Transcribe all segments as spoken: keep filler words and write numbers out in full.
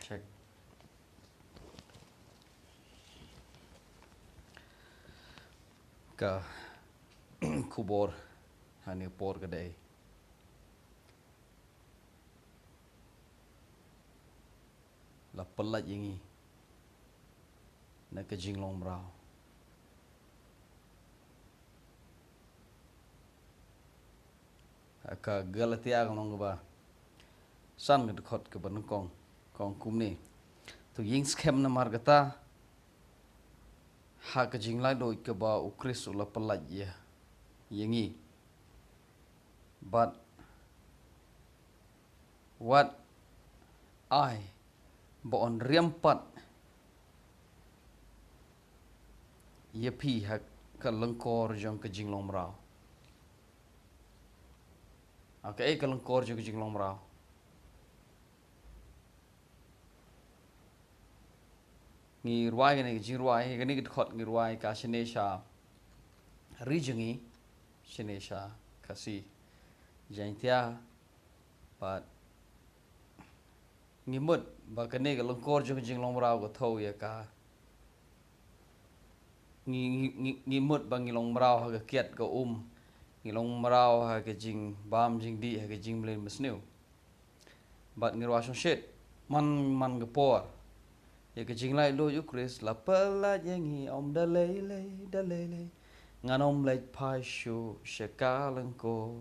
Check. Ka khubor ha kane ka por ka dei, la pyllait ïa ngi na ka jinglong mraw. Ha ka Galatia ka lynnong kaba san, ka dkhot kaba nyngkong, ka ong kumne: To ïeng skhem namar kata, ha ka jinglaitluid kaba U Khrist u la pyllait ïa, ïa ngi. Bad wat ai ba un riam pat ïa phi ha ka lyngkor jong ka jinglong mraw. Ha kaei ka lyngkor jong ka jinglong mraw? Ngi rwai kane ka jingrwai, kane ka dkhot ngi rwai ka shane sha ri jong ngi, shane sha Khasi Jaiñtia. Bad ngi mut ba kane ka lyngkor jong ka jinglong mraw ka thew ïa ka, ngi, ngi, ngi, ngi mut ba ngi long mraw ha ka kiad ka um, ngi long mraw ha ka jingbam jingdih, ha ka jingmlien basniew. Bad ngi rwai shongshit man man ka por ïa ka jinglaitluid U Khrist: La pyllait ïa ngi, ym da lei lei, da lei lei, ngan ym leit phai shuh sha ka lyngkor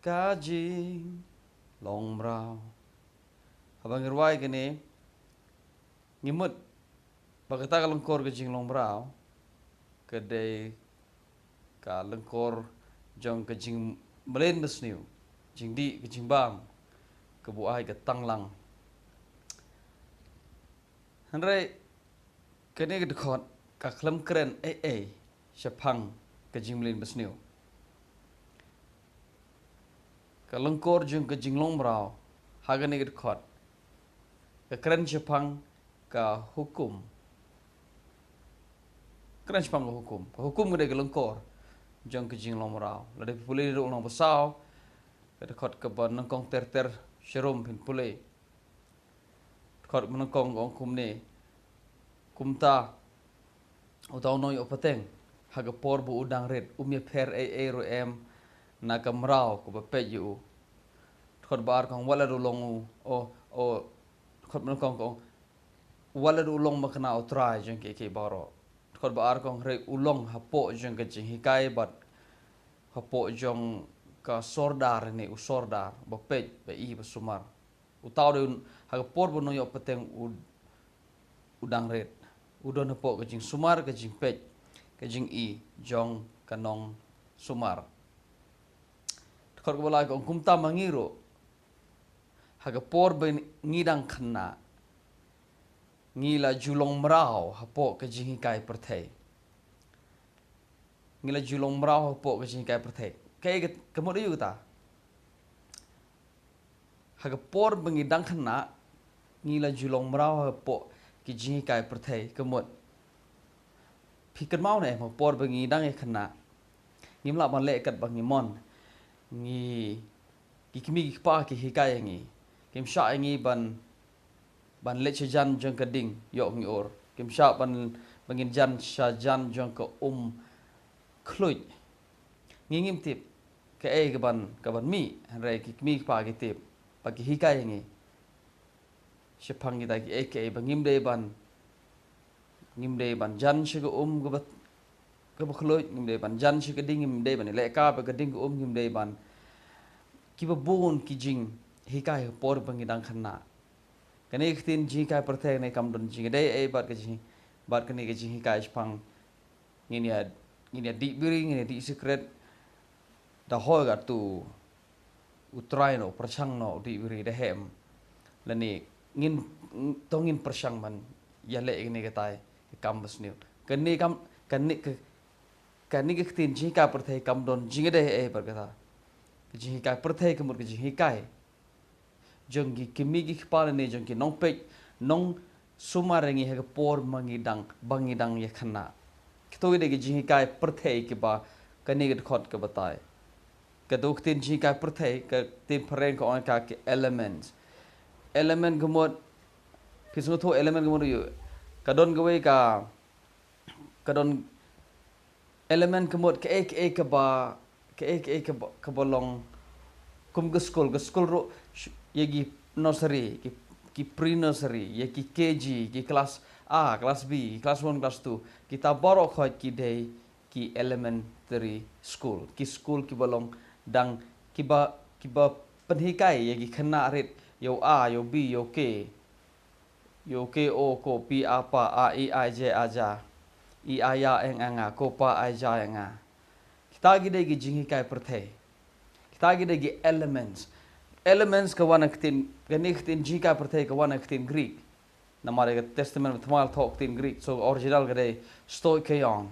ka jinglong mraw. Haba ngi rwai kane, ngi mut ba kata ka lyngkor ka jinglong mraw ka dei ka lyngkor jong ka jingmlien basniew, jingdih, ka jingbam, kaba u ai ka tang lang. Hynrei kane ka dkhot ka khlem kren ei ei shaphang ka jingmlien basniew. Ka lyngkor jong ka jinglong mraw ha kane ka dkhot ka kren shaphang ka hukum. Kren shaphang ka hukum. Ka hukum ka dei ka lyngkor jong ka jinglong mraw. Lada phi pule ruh lynnong ba saw, ka dkhot kaba nyngkong ter ter sharum, phin pule. Dkhot ba nyngkong ka ong kumne: Kumta uta u nongïoh pateng, ha ka por ba u dang rit, um ïapher ei ei ruh em na ka mraw kaba peit ïa u. Dkhot ba ar ka ong: Wat la u long u, o, o, dkhot ba nyngkong ka ong: Wat la u long ba kane u trai jong kiei kiei baroh. Dkhot ba ar ka ong: Hynrei u long hapoh jong ka jinghikai bad hapoh jong ka sordar, ne u sordar ba peit, ba i, ba sumar. Uta u dei, ha ka por ba u nongïoh pateng u, u dang rit, u don hapoh ka jingsumar, ka jingpeit, ka jingi jong ka nongsumar. Dkhot kaba lai ka ong: Kumta ma ngi ruh, ha ka por ba ngi dang khynnah, ngi la ju long mraw hapoh ka jinghikai pyrthei. Ngi la ju long mraw hapoh ka jinghikai pyrthei. Kaei ka, ka mut aïu kata? Ha ka por ba ngi dang khynnah, ngi la ju long mraw hapoh ki jinghikai pyrthei, ka mut. Phi kynmaw ne em, ha ka por ba ngi dang ïa khynnah, ngim lah ban leh kat ba ngi mon. Ngi, ki kmie ki kpa ki hikai ïa ngi. Kim shah ïa ngi ban, ban leit sha jan jong ka ding ïoh ngi ur. Kim shah ban, ban ngin jan sha jan jong ka um khluid. Ngi ngim tip kaei kaban, kaban mih, hynrei ki kmie ki kpa ki tip, ba ki hikai ïa ngi shaphang kita kiei kiei, ba ngim dei ban, ngim dei ban jan sha ka um kaba, kaba khluid, ngim dei ban jan sha ka ding, ngim dei ban leh ka ba ka ding ka um, ngim dei ban, kiba bun ki jinghikai ha ka por ba ngi dang khynnah. Kane ka ktien jinghikai pyrthei ne kam don jingïadei ei bad ka jing, bad kane ka jinghikai shaphang ngin ïa, ngin ïa dih biri, ngin ïa dih sikret. Da hoi katto u trai noh, u pyrshang noh u dih biri, da heh em? Lane ngin, to ngin pyrshang ban ïaleh kane katai ka kam basniew. Kane kam, kane ka, kane ka ktien jinghikai pyrthei kam don jingïadei ei bad kata ka jinghikai pyrthei, ka mut ka jinghikai jong ki kmie ki kpa lane jong ki nongpeit nongsumar ïa ngi ha ka por ba ngi dang, ba ngi dang ïa khynnah. Kito ki dei ki jinghikai pyrthei kiba kane ka dkhot ka batai. Kato ka ktien jinghikai pyrthei, ka ktien phareng ka ong ka, ki elements. Element ka mut Phi sngewthuh element ka mut ïa ka don kawei ka, ka don element ka mut kaei kaei kaba, kaei kaei kaba, kaba long kum ka skul, ka skul ruh sh- ïa ki nursery, ki, ki pre nursery, ïa ki K G, ki class A, class B, ki class one, class two, kita baroh khoit ki dei ki elementary school, ki skul kiba long dang kiba, kiba pynhikai ïa ki khynnah rit ïa u A, ïa u B, ïa u K, ïa u K O, ko, P, A, pa, A, E, I, J, a, ja, I, A, ya, eng, a, nga, ko, pa, ai, ja, eng, a. Kita ki dei ki jinghikai pyrthei. Kita ki dei ki elements. Elements ka wan na ka ktien, kane ka ktien jinghikai pyrthei ka wan na ka ktien Greek. Namar ïa ka Testament Bathymmai la thoh ka ktien Greek, so original ka dei stoicheion.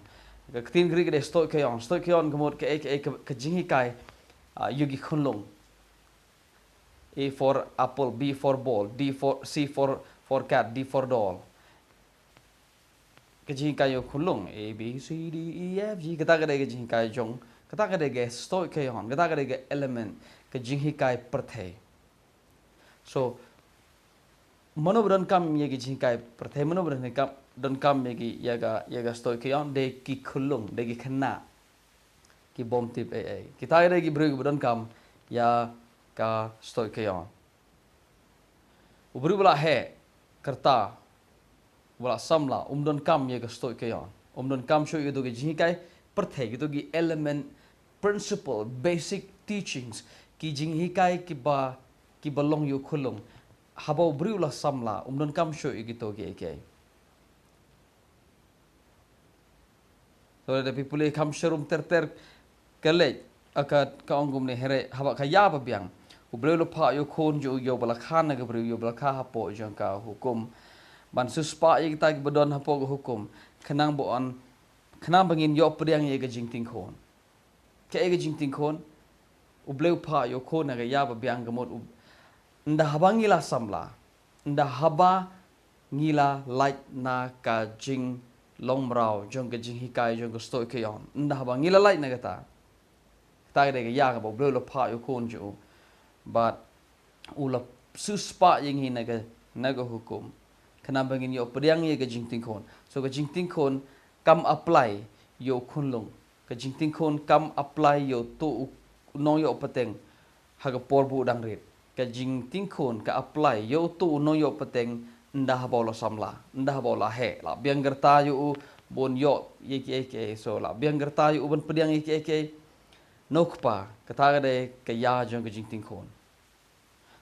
Ka ktien Greek ka dei stoicheion. Stoicheion ka mut kaei kaei ka, ka jinghikai, ah, ïa ki khunlung. A for apple, B for ball, D for, C for, for cat, D for doll. Ka jinghikai ïa u khunlung, A, B, C, D, E, F, G, kata ka dei ka jinghikai jong, kata ka dei ka stoicheion, kata ka dei ka element, ka jinghikai pyrthei. So, mano ba donkam ïa ka jinghikai pyrthei, mano ba donkam, donkam ïa ka, ïa ka, ïa ka stoicheion, dei ki khunlung, dei ki khynnah, ki bym tip ei ei. Kita ki dei ki briew kiba donkam ïa ka stoicheion. U briew ba la heh ka rta, ba la samla, um donkam ïa ka stoicheion. Um donkam shuh ïa kito ki jinghikai pyrthei, kito ki element, principle, basic teachings, ki jinghikai kiba, kiba long ïa u khunlung. Haba u briew la samla, um donkam shuh ïa kito kiei kiei. To lada phi pule Kham Sharum ter ter, ka leit, ah, ka, ka ong kumne: Hynrei haba ka ïa ba biang, U Blei u la phah ïa u Khun jong u ïa uba la kha na ka briew, ïa uba la kha hapoh jong ka hukum, ban siewspah ïa kita kiba don hapoh ka hukum, khnang ba yn, khnang ba ngin ïoh pdiang ïa ka jingtieng khun. Kaei ka jingtieng khun? U Blei u phah ïa u Khun ha ka ïa ba biang, ka mut u, ynda haba ngi la samla, ynda haba ngi la lait na ka jinglong mraw jong ka jinghikai jong ka stoicheion, ynda haba ngi la lait na kata, kata ka dei ka ïa kaba U Blei u la phah ïa u Khun jong u, bad u la siewspah ïa ngi na ka, na ka hukum, khnang ba ngin ïoh pdiang ïa ka jingtieng khun. So ka jingtieng khun kam apply ïa u khunlung. Ka jingtieng khun kam apply ïa uto u nongïoh pateng ha ka por ba u dang rit. Ka jingtieng khun ka apply ïa uto u nongïoh pateng ynda haba u la samla, ynda haba u la heh. La biang ka rta ïa u ba un ïoh ïa kiei kiei. So la biang ka rta ïa u ban pdiang ïa kiei kiei. Nokpa, kata ka dei ka ïa jong ka jingtieng khun.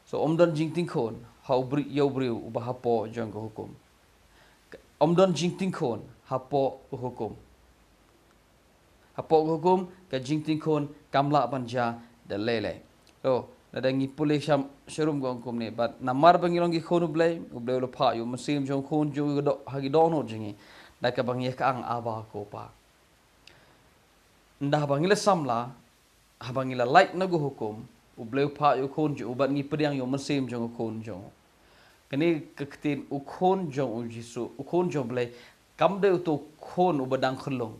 So ym don jingtieng khun ha u briew, ïa u briew uba hapoh jong ka hukum. Ym don jingtieng khun hapoh ka hukum. Hapoh ka hukum, ka jingtieng khun kam lah ban jia da lei lei. To lada ngi pule Kham Sharum ka ong kumne: Bad namar ba ngi long ki khun U Blei, U Blei u la phah ïa u Mynsiem jong u Khun jong u ha ki dohnud jong ngi, da kaba ngi ïa ka ong: Abba, ko Pa. Ynda haba ngi la samla, haba ngi la lait na ka hukum, U Blei u phah ïa u Khun jong u bad ngi pdiang ïa u Mynsiem jong u Khun jong u. Kane ka ktien u Khun jong u Jisu, u Khun jong U Blei, kam dei uto u khun uba dang khunlung.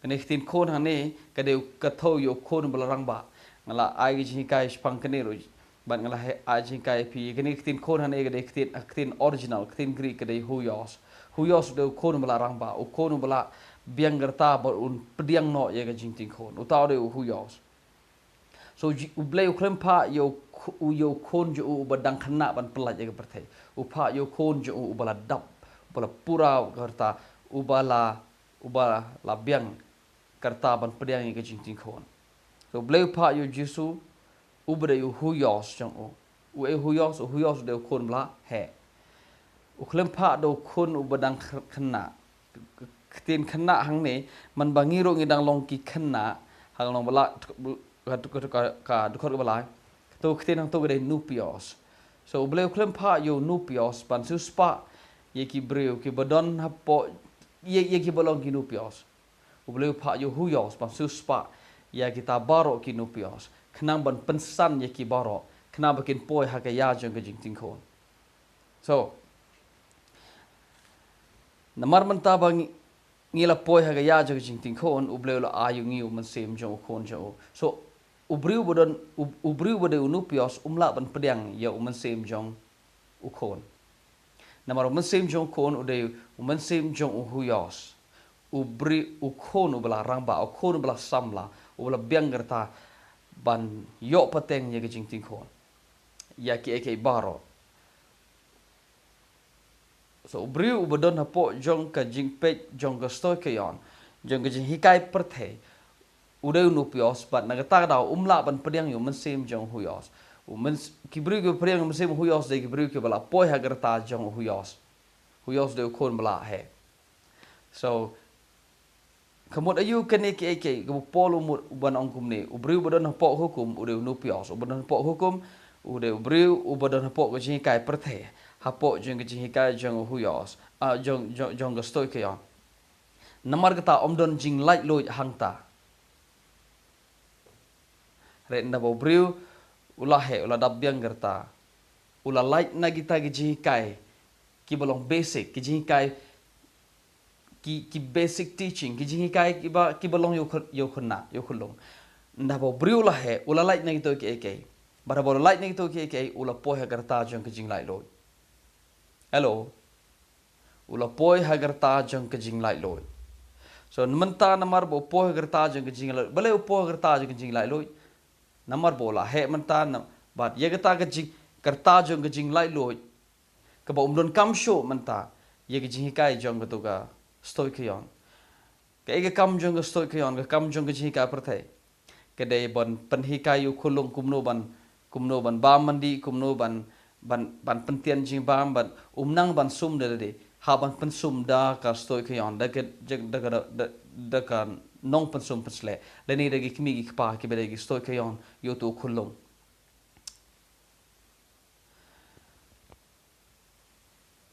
Kane ka ktien khun hangne ka dei ka thew ïa u khun uba la rangbah. Nga la ai ka jinghikai shaphang kane ruh, bad nga la ai jinghikai ïa phi. Kane ka ktien khun hangne ka dei ka ktien, ka ktien original, ka ktien Greek ka dei huios. Huios u dei u khun uba la rangbah, u khun uba la biang ka rta bad un pdiang noh ïa ka jingtieng khun. Uta u dei u huios. So ji-, U Blei u khlem phah ïa u khu-, u ïa u Khun jong u uba dang khynnah ban pyllait ïa ka pyrthei. U phah ïa u Khun jong u uba la dap, uba la pura ka rta, uba la, uba la biang ka rta ban pdiang ïa ka jingtieng khun. So U Blei u phah ïa u Jisu, uba dei u huios jong u. Uei u huios? U huios u dei u khun ba la heh. U khlem phah da u khun uba dang kh-, khynnah. K-, k-, ktien khynnah hangne, man ba ngi ruh ngi dang long ki khynnah, ha ka long ba la, ka, ka, ka, ka dkhot kaba lai. Kato ka ktien hangto ka dei nupios. So U Blei u khlem phah ïa u nupios ban siewspah ïa ki briew kiba don hapoh, ïa, ïa kiba long ki nupios. U Blei u phah ïa u huios ban siewspah ïa kita baroh ki nupios, khnang ban pynsan ïa ki baroh, khnang ba kin poi ha ka ïa jong ka jingtieng khun. So namar mynta ba ngi, ngi la poi ha ka ïa jong ka jingtieng khun, U Blei u la ai ïa ngi u Mynsiem jong u Khun jong u. So u briew ba don, u, u briew ba dei u nupios um lah ban pdiang ïa u Mynsiem jong u Khun. Namar u mynsiem jong u khun u dei u mynsiem jong u Huios. U briew, u khun uba la rangbah, u khun uba la samla, uba la biang ka rta ban ïoh pateng ïa ka jingting khun, ïa kiei kiei baroh. So, u briew uba don hapoh jong ka jingpeit jong ka stoi ka ïon, jong ka jinghikai pyrthei, u dei u Nupios, bad na kata ka daw um lah ban pdiang ïa u mynsiem jong u Huios. U myns-, ki briew kiba pdiang ïa u mynsiem u Huios dei ki briew kiba la poi ha ka rta jong u Huios. Huios dei u khun ba la heh. So, ka mut aïu kane kiei kiei, kaba u Paul u mut ban ong kumne, u briew uba don hapoh hukum u dei u Nupios, uba don hapoh hukum u dei u briew uba don hapoh ka jinghikai pyrthei, hapoh jong ka jinghikai jong u Huios, ah, jong, jong, jong ka stoi ka ïon. Namar kata um don jinglaitluid hangta. Hynrei ynda ba u briew u la heh, u la dap biang ka rta, u la lait na kita ki jinghikai kiba long basic, ki jinghikai, ki, ki basic teaching, ki jinghikai kiba, kiba long ïa u khun-, ïa u khynnah, ïa u khyllung. Ynda ba u briew u la heh, u la lait na kito kiei kiei. Bad haba u la lait na kito kiei kiei, u la poi ha ka rta jong ka jinglaitluid. Hello. U la poi ha ka rta jong ka jinglaitluid. So, mynta namar ba u poi ha ka rta jong ka jinglaitluid. Balei u poi ha ka rta jong ka jinglaitluid? Namar ba u la heh mynta, na, bad ïa kata ka jing, ka rta jong ka jinglaitluid, kaba um donkam shuh mynta ïa ka jinghikai jong kato ka stoi ka ïon. Kaei ka kam jong ka stoi ka ïon, ka kam jong ka jinghikai pyrthei? Ka dei ban pynhikai ïa u khyllung kumno ban, kumno ban bam ban dih, kumno ban, ban, ban pyntian jingbam, ban ym nang ban sum da lade, hap ban pynsum da ka stoi ka ïon, da ka, da, da, da, da, da ka nongpynsum pynsleh. Lane da ki kmie ki kpa kiba dei ki stoi ka ïon ïa uto u khyllung.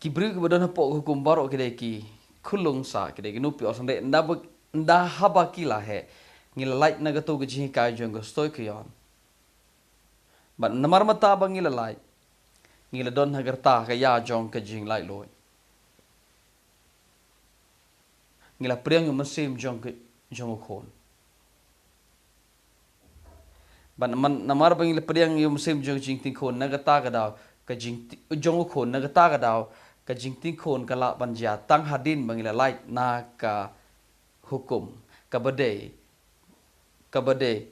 Ki briew kiba don hapoh ka hukum baroh ki dei ki khyllung sa, ki dei ki Nupios, hynrei ynda ba, ynda haba ki la heh, ngi la lait na kato ka jinghikai jong ka stoi ka ïon. Bad namar mynta ba ngi la lait, ngi la don ha ka rta ka ïa jong ka jinglaitluid. Ngi la pdiang ïa u mynsiem jong ka, jong u khun. Bad man, namar ba ngi la pdiang ïa u mynsiem jong ka jingting khun, na kata ka daw, ka jingti-, jong u khun, na kata ka daw, ka jingting khun ka lah ban jia tang hadien ba ngi la lait na ka hukum, kaba dei, kaba dei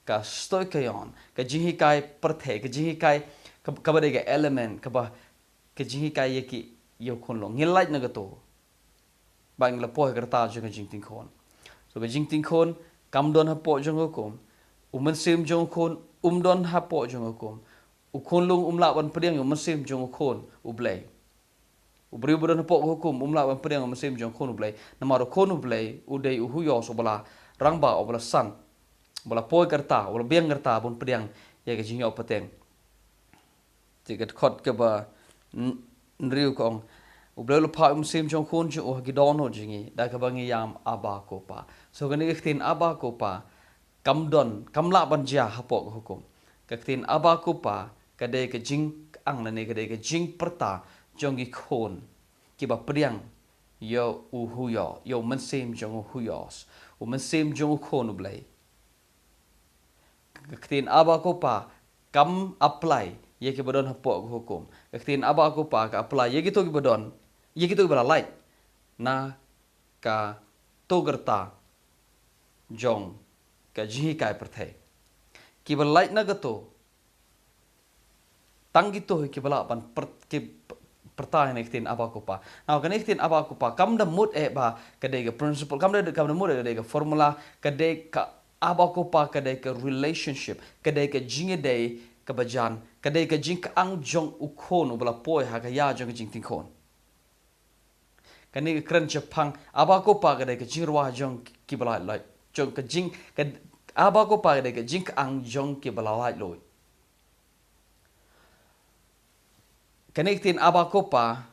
ka stoi ka ïon, ka jinghikai pyrthei, ka jinghikai, ka, kaba dei ka element, kaba, ka jinghikai ïa ki, ïa u khunlung. Ngi la lait na kato. Ba ngi la poi ha ka rta jong ka jingting khun. So ka jingting khun kam don hapoh jong ka hukum. U mynsiem jong ka hukum um don hapoh jong ka hukum. U khunlung um lah ban pdiang ïa u mynsiem jong ka hukum U Blei. U briew ba don hapoh ka hukum um lah ban pdiang ïa u mynsiem jong ka hukum U Blei. Namar u khun U Blei u dei u huïos uba la rangbah, uba la san, uba la poi ha ka rta, uba la biang ha ka rta ban pdiang ïa ka jingïoh pateng. Te ka dkhot kaba hynriew ka ong, U Blei u la phah ïa u mynsiem jong u khun jong u ha ki dohnud jong ngi, da kaba ngi ïam Abba ko Pa. So kane ka ktien Abba ko Pa kam don, kam lah ban jia hapoh ka hukum. Ka ktien Abba ko Pa ka dei ka jingkang lane ka dei ka jingpyrta jong ki khun kiba pdiang ïa u huïos, ïa u mynsiem jong u huïos, u mynsiem jong u khun U Blei. Ka ktien Abba ko Pa kam apply ïa kiba don hapoh ka hukum. Ka ktien Abba ko Pa ka apply ïa kito kiba don, ïa kito kiba la lait na kato ka rta jong ka jinghikai pyrthei. Kiba lait na kato, tang kito hi kiba lah ban pyr-, ki pyrta ïa kane ka ktien Abba ko Pa. Now kane ka ktien Abba ko Pa kam da mut eh ba ka dei ka principle, kam da, kam da mut eh ka dei ka formula, ka dei ka Abba ko Pa, ka dei ka relationship, ka dei ka jingïadei kaba jan, ka dei ka jingkang jong u khun uba la poi ha ka ïa jong ka jingting khun. Kane ka kren shaphang Abba ko Pa ka dei ka jingrwai jong kiba la lait, jong ka jing, ka, Abba ko Pa ka dei ka jingkang jong kiba la laitluid. Kane ka ktien Abba ko Pa,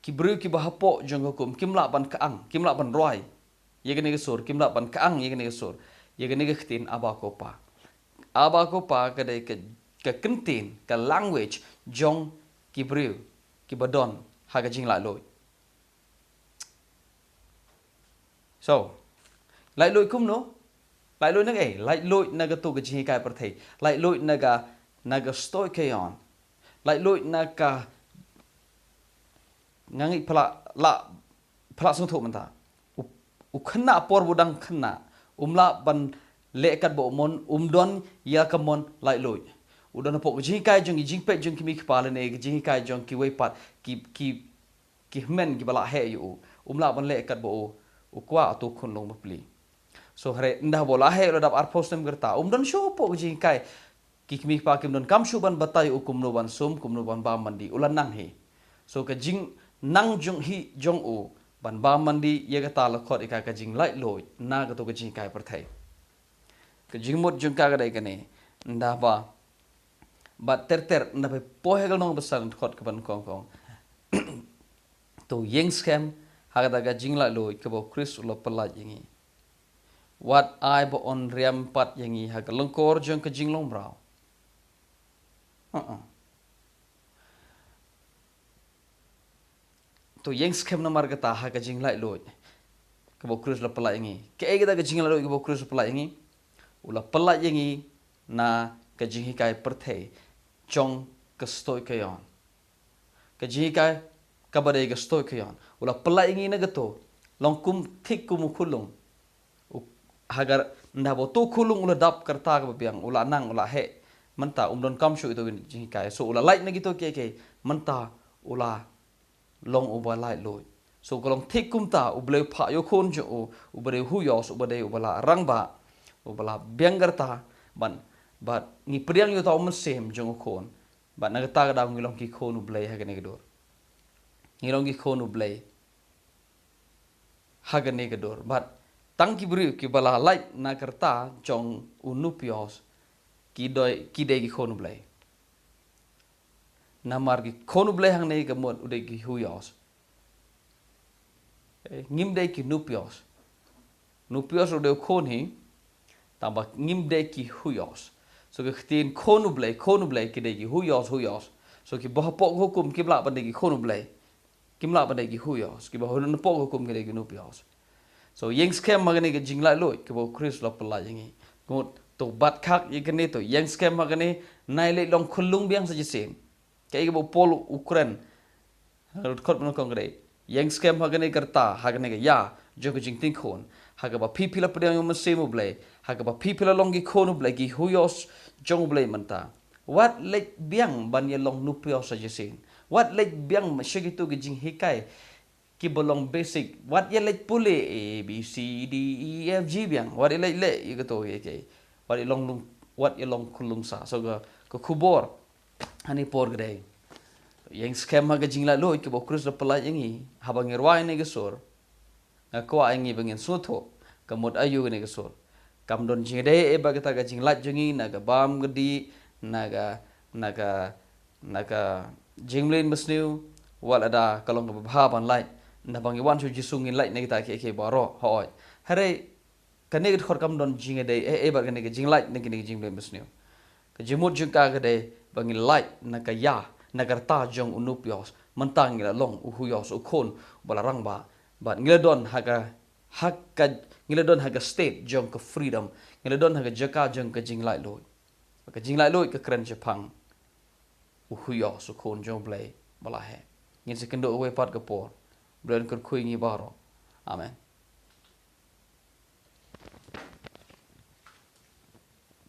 ki briew kiba hapoh jong ka hukum kim lah ban kang, kim lah ban rwai ïa kane ka sur, kim lah ban kang ïa kane ka sur, ïa kane ka ktien Abba ko Pa. Abba ko Pa ka dei ka, ka kyntien, ka language jong ki briew kiba don ha ka jinglaitluid. So, laitluid kumno? Laitluid na kaei? Laitluid na kato ka jinghikai pyrthei. Laitluid na ka, na ka stoicheion. Laitluid na ka, Nga ngi pha la, la, pha la sngewthuh mynta. U, u khynnah por ba u dang khynnah, um lah ban leh katba u mon, um don ïa ka mon laitluid. U don hapoh ka jinghikai jong ki jingpeit jong ki kmie ki kpa lane ka jinghikai jong kiwei pat ki, ki, ki hynmen kiba la heh ïa u. Um lah ban leh katba u, u kwah uto u khunlung bapli. So hynrei ynda ba u la heh u la dap arphew snem ka rta, um don shuh hapoh ka jinghikai. Ki kmie ki kpa kim don kam shuh ban batai ïa u kumno ban sum, kumno ban bam ban dih, u la nang hi. So ka jingnang jong hi jong u ban bam ban dih, ïa kata la khot ïa ka ka jinglaitluid na kato ka jinghikai pyrthei. Ka jingmut jong ka ka dei kane, ynda ba bad ter ter ynda ba poi ha ka lynnong ba san, dkhot kaba nyngkong kong. To ïeng skhem ha kata ka jinglaitluid kaba u Khrist u la pyllait ïa ngi. Wat ai ba un riam pat ïa ngi ha ka lyngkor jong ka jinglong mraw. Uh-uh. To ïeng skhem namar kata ha ka jinglaitluid kaba u Khrist u la pyllait ïa ngi. Kaei kata ka jinglaitluid kaba u Khrist u la pyllait ïa ngi? U la pyllait ïa ngi na ka jinghikai pyrthei jong ka stoi ka ïon. Ka jinghikai kaba dei ka stoi ka ïon. U la pyllait ïa ngi na kato, long kum, thik kum u khunlung. U, hagar, ynda ba uto u khunlung u la dap ka rta kaba biang, u la nang, u la heh. Mynta um don kam shuh ito ki jinghikai. So u la lait na kito kiei kiei, mynta u la long uba laitluid. So ka long thik kumta, U Blei u phah ïa u Khun jong u, uba dei u Huïous, uba dei uba la rangbah, uba la biang ka rta, ban, bad ngi pdiang ïa uta u mynsiem jong u Khun. Bad na kata ka daw ngi long ki khun U Blei ha kane ka dur. Ngi long ki khun U Blei ha kane ka dur. Bad tang ki briew kiba la lait na ka rta jong u Nupios, ki dei, ki dei ki khun U Blei. Namar ki khun U Blei hangne ka mut u dei ki Huïous. Eh, ngim dei ki Nupios. Nupios u dei u khun hi, tangba ngim dei ki Huïous. So ka ktien khun U Blei, khun U Blei, ki dei ki Huïous, Huïous. So kiba hapoh ka hukum kim lah ban dei ki khun U Blei. Kim lah ban dei ki Huïous, kiba hynrei hapoh ka hukum ki dei ki Nupios. So ïeng skhem ha kane ka jinglaitluid kaba u Khrist u la pyllait ïa ngi. Ka mut to bat khak ïa kane, to ïeng skhem ha kane, nai leit long khunlung biang sa shisien. Kaei kaba u Paul u kren ha ka dkhot ba nyngkong ka dei, ïeng skhem ha kane ka rta, ha kane ka ïa jong ka jingtieng khun, ha kaba phi phi la pdiang ïa u Mynsiem U Blei, ha kaba phi phi la long ki khun U Blei, ki Huïous jong U Blei mynta. Wat leit biang ban ïa long Nupios sa shisien. Wat leit biang sha kito ki jinghikai kiba long basic. Wat ïa leit pule A, B, C, D, E, F, G biang. Wat ïa leit leh ïa kato ïa kaei. Wat ïa long lung, wat ïa long khunlung sa. So ka, ka khubor ha kane ka por ka dei, ïeng skhem ha ka jinglaitluid kaba u Khrist u la pyllait ïa ngi. Haba ngi rwai ïa kane ka sur, nga kwah ïa ngi ba ngin sngewthuh ka mut aïu kane ka sur. Kam don jingïadei eh bad kata ka jinglait jong ngi na ka bam ka dih, na ka, na ka, na ka jingmlien basniew, wat lada ka long kaba bha ban lait. Ynda ba ngi wan sha u Jisu ngin lait na kita kiei kiei baroh, hooid. Hynrei kane ka dkhot kam don jingïadei eh eh bad kane ka jinglait na kine ki jingmlien basniew. Ka jingmut jong ka ka dei ba ngi lait na ka ïa, na ka rta jong u Nupios. Mynta ngi la long u Huïous, u khun uba la rangbah. Bad ngi la don ha ka, ha ka, ngi la don ha ka state jong ka freedom. Ngi la don ha ka jaka jong ka jinglaitluid. Ka jinglaitluid ka kren shaphang u Huïous, u Khun jong U Blei ba la heh. Ngin sa ïakynduh kawei pat ka por. Blei un kyrkhu ïa ngi baroh. Amen.